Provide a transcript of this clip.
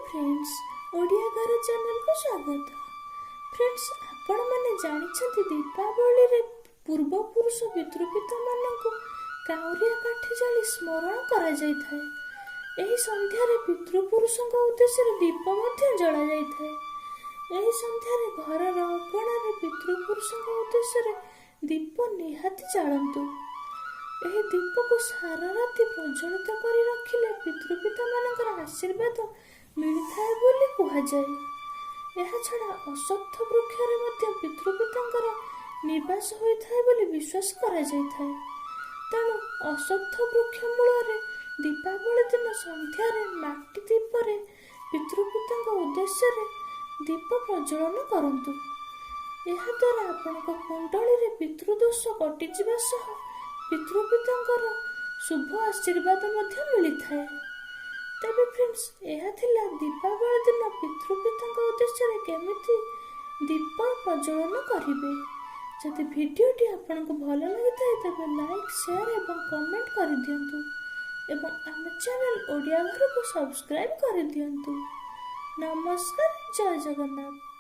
Friends, Odia ଘର ଚ୍ୟାନେଲକୁ ସ୍ୱାଗତ। ଫ୍ରେଣ୍ଡସ୍, ଆପଣମାନେ ଜାଣିଛନ୍ତି, ଦୀପାବଳିରେ ପୂର୍ବପୁରୁଷ ପିତୃପିତାମାନଙ୍କୁ କାଉଁରିଆ କାଠି ଜାଳି ସ୍ମରଣ କରାଯାଇଥାଏ। ଏହି ସନ୍ଧ୍ୟାରେ ପିତୃପୁରୁଷଙ୍କ ଉଦ୍ଦେଶ୍ୟରେ ଦୀପ ମଧ୍ୟ ଜଳାଯାଇଥାଏ। ଏହି ସନ୍ଧ୍ୟାରେ ଘରର ଅଗଣାରେ ପିତୃପୁରୁଷଙ୍କ ଉଦ୍ଦେଶ୍ୟରେ ଦୀପ ନିହାତି ଜାଳନ୍ତୁ। ଏହି ଦୀପକୁ ସାରା ରାତି ପ୍ରଜ୍ୱଳିତ କରି ରଖିଲେ ପିତୃପିତାମାନଙ୍କର ଆଶୀର୍ବାଦ ମିଳିଥାଏ ବୋଲି କୁହାଯାଏ। ଏହାଛଡ଼ା ଅଶ୍ୱତ୍ଥ ବୃକ୍ଷରେ ମଧ୍ୟ ପିତୃପିତାଙ୍କର ନିବାସ ହୋଇଥାଏ ବୋଲି ବିଶ୍ୱାସ କରାଯାଇଥାଏ। ତେଣୁ ଅଶ୍ୱତ୍ଥ ବୃକ୍ଷ ମୂଳରେ ଦୀପାବଳି ଦିନ ସନ୍ଧ୍ୟାରେ ମାଟି ଦୀପରେ ପିତୃପିତାଙ୍କ ଉଦ୍ଦେଶ୍ୟରେ ଦୀପ ପ୍ରଜ୍ୱଳନ କରନ୍ତୁ। ଏହାଦ୍ୱାରା ଆପଣଙ୍କ କୁଣ୍ଡଳୀରେ ପିତୃଦୋଷ କଟିଯିବା ସହ ପିତୃପିତାଙ୍କର ଶୁଭ ଆଶୀର୍ବାଦ ମଧ୍ୟ ମିଳିଥାଏ। ତେବେ ଫ୍ରେଣ୍ଡସ୍, ଏହା ଥିଲା ଦୀପାବଳି ଦିନ ପିତୃପିତାଙ୍କ ଉଦ୍ଦେଶ୍ୟରେ କେମିତି ଦୀପ ପ୍ରଜ୍ୱଳନ କରିବେ। ଯଦି ଭିଡ଼ିଓଟି ଆପଣଙ୍କୁ ଭଲ ଲାଗିଥାଏ, ତେବେ ଲାଇକ୍, ସେୟାର ଏବଂ କମେଣ୍ଟ କରିଦିଅନ୍ତୁ ଏବଂ ଆମ ଚ୍ୟାନେଲ ଓଡ଼ିଆ ଘରକୁ ସବସ୍କ୍ରାଇବ୍ କରିଦିଅନ୍ତୁ। ନମସ୍କାର, ଜୟ ଜଗନ୍ନାଥ।